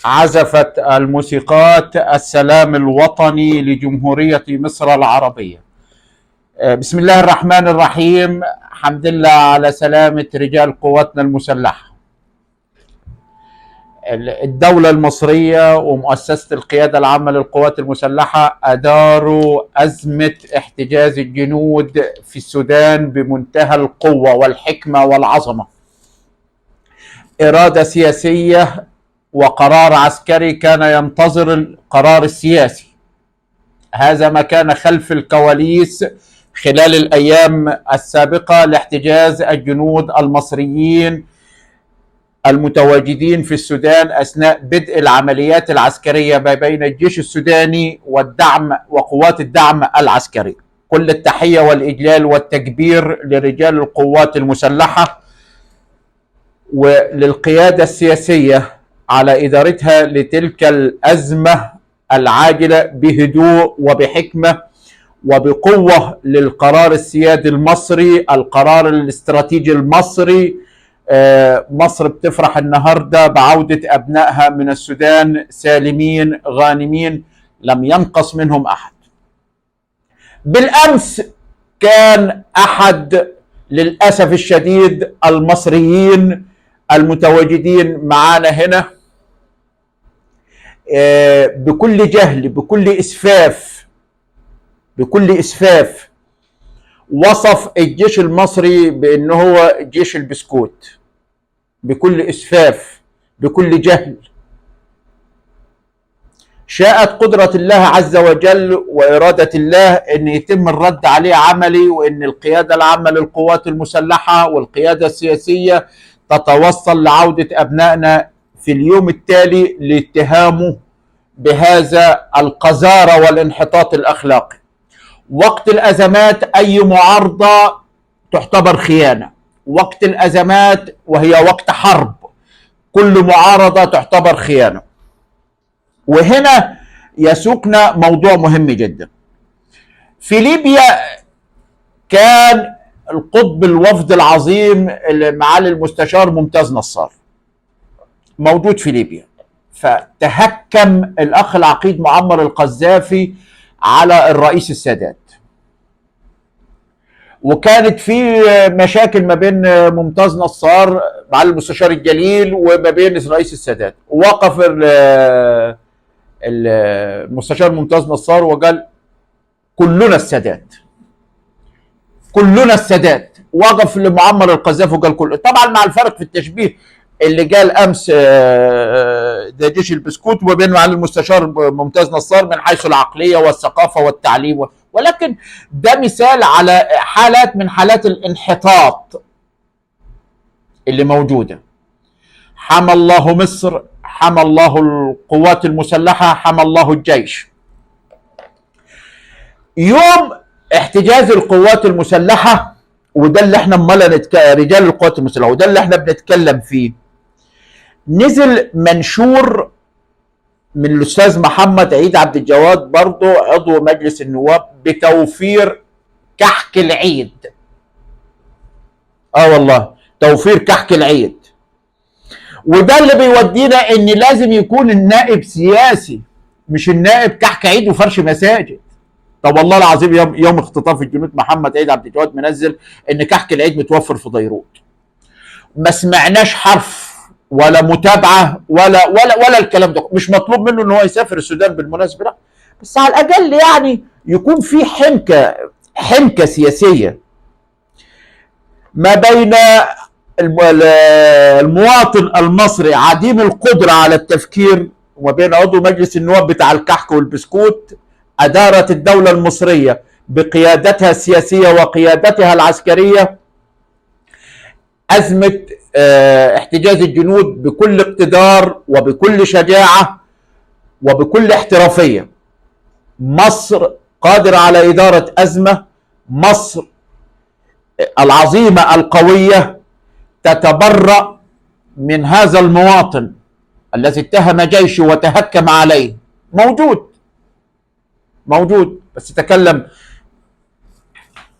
عزفت الموسيقات السلام الوطني لجمهورية مصر العربية. بسم الله الرحمن الرحيم. الحمد لله على سلامة رجال قواتنا المسلحة. الدولة المصرية ومؤسسة القيادة العامة للقوات المسلحة أداروا أزمة احتجاز الجنود في السودان بمنتهى القوة والحكمة والعظمة. إرادة سياسية وقرار عسكري كان ينتظر القرار السياسي. هذا ما كان خلف الكواليس خلال الأيام السابقة لاحتجاز الجنود المصريين المتواجدين في السودان أثناء بدء العمليات العسكرية ما بين الجيش السوداني والدعم وقوات الدعم العسكري. كل التحية والإجلال والتكبير لرجال القوات المسلحة وللقيادة السياسية على إدارتها لتلك الأزمة العاجلة بهدوء وبحكمة وبقوة للقرار السيادي المصري، القرار الاستراتيجي المصري. مصر بتفرح النهارده بعودة أبنائها من السودان سالمين غانمين، لم ينقص منهم أحد. بالأمس كان أحد للأسف الشديد المصريين المتواجدين معانا هنا بكل جهل، بكل إسفاف، بكل إسفاف وصف الجيش المصري بأنه هو جيش البسكوت. بكل إسفاف، بكل جهل. شاءت قدرة الله عز وجل وإرادة الله أن يتم الرد عليه عملي، وأن القيادة العامة للقوات المسلحة والقيادة السياسية تتوصل لعودة أبنائنا في اليوم التالي لاتهامه بهذا القذارة والانحطاط الأخلاقي. وقت الأزمات أي معارضة تعتبر خيانة. وقت الأزمات وهي وقت حرب كل معارضة تعتبر خيانة. وهنا يسوقنا موضوع مهم جدا. في ليبيا كان القطب الوفد العظيم معالي المستشار ممتاز نصار موجود في ليبيا، فتهكم الأخ العقيد معمر القذافي على الرئيس السادات، وكانت في مشاكل ما بين ممتاز نصار مع المستشار الجليل وما بين الرئيس السادات. وقف المستشار ممتاز نصار وقال كلنا السادات، كلنا السادات. وقف لمعمر القذافي وقال كل، طبعا مع الفرق في التشبيه اللي قال امس ده جيش البسكوت وبين معالي المستشار ممتاز نصار من حيث العقلية والثقافة والتعليم، ولكن ده مثال على حالات من حالات الانحطاط اللي موجودة. حمى الله مصر، حمى الله القوات المسلحة، حمى الله الجيش. يوم احتجاز القوات المسلحة، وده اللي احنا رجال القوات المسلحة، وده اللي احنا بنتكلم فيه، نزل منشور من الاستاذ محمد عيد عبد الجواد برضو عضو مجلس النواب بتوفير كحك العيد. والله توفير كحك العيد. وده اللي بيودينا ان لازم يكون النائب سياسي، مش النائب كحك عيد وفرش مساجد. طب والله العظيم يوم اختطاف الجنود محمد عيد عبد الجواد منزل ان كحك العيد متوفر في ديروت. ما سمعناش حرف ولا متابعه ولا ولا ولا الكلام ده. مش مطلوب منه ان هو يسافر السودان بالمناسبة، لا، بس على الاقل يعني يكون في حنكه سياسية ما بين المواطن المصري عديم القدرة على التفكير وما بين عضو مجلس النواب بتاع الكحك والبسكوت. أدارت الدولة المصرية بقيادتها السياسية وقيادتها العسكرية أزمة احتجاز الجنود بكل اقتدار وبكل شجاعة وبكل احترافية. مصر قادرة على إدارة أزمة. مصر العظيمة القوية تتبرأ من هذا المواطن الذي اتهم جيشه وتهكم عليه. موجود بس تكلم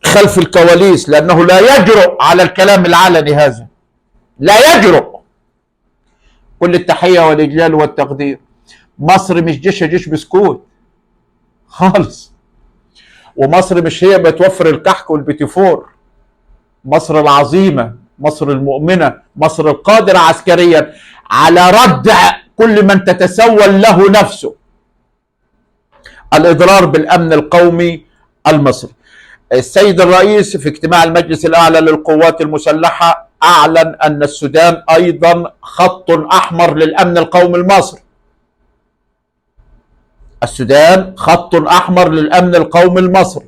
خلف الكواليس لأنه لا يجرؤ على الكلام العلني هذا، لا يجرؤ. كل التحية والإجلال والتقدير. مصر مش جيش، جيش بسكوت خالص، ومصر مش هي بتوفر الكحك والبيتيفور. مصر العظيمة، مصر المؤمنة، مصر القادرة عسكريا على ردع كل من تتسول له نفسه الإضرار بالأمن القومي المصري. السيد الرئيس في اجتماع المجلس الأعلى للقوات المسلحة أعلن أن السودان أيضا خط أحمر للأمن القومي المصري. السودان خط أحمر للأمن القومي المصري.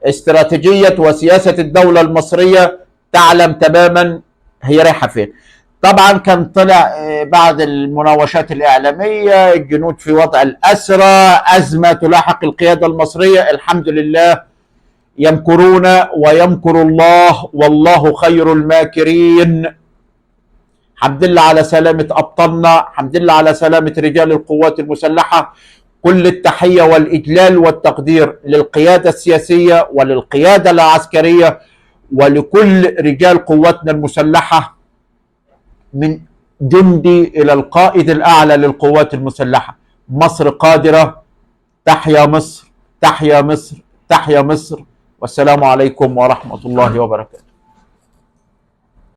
استراتيجية وسياسة الدولة المصرية تعلم تماما هي رايحة فين. طبعا كان طلع بعد المناوشات الإعلامية الجنود في وضع الأسرى، أزمة تلاحق القيادة المصرية. الحمد لله يمكرون ويمكر الله والله خير الماكرين. الحمد لله على سلامة أبطالنا، الحمد لله على سلامة رجال القوات المسلحة. كل التحية والإجلال والتقدير للقيادة السياسية وللقيادة العسكرية ولكل رجال قواتنا المسلحة، من جندي إلى القائد الأعلى للقوات المسلحة. مصر قادرة. تحيا مصر، تحيا مصر، تحيا مصر. والسلام عليكم ورحمة الله وبركاته.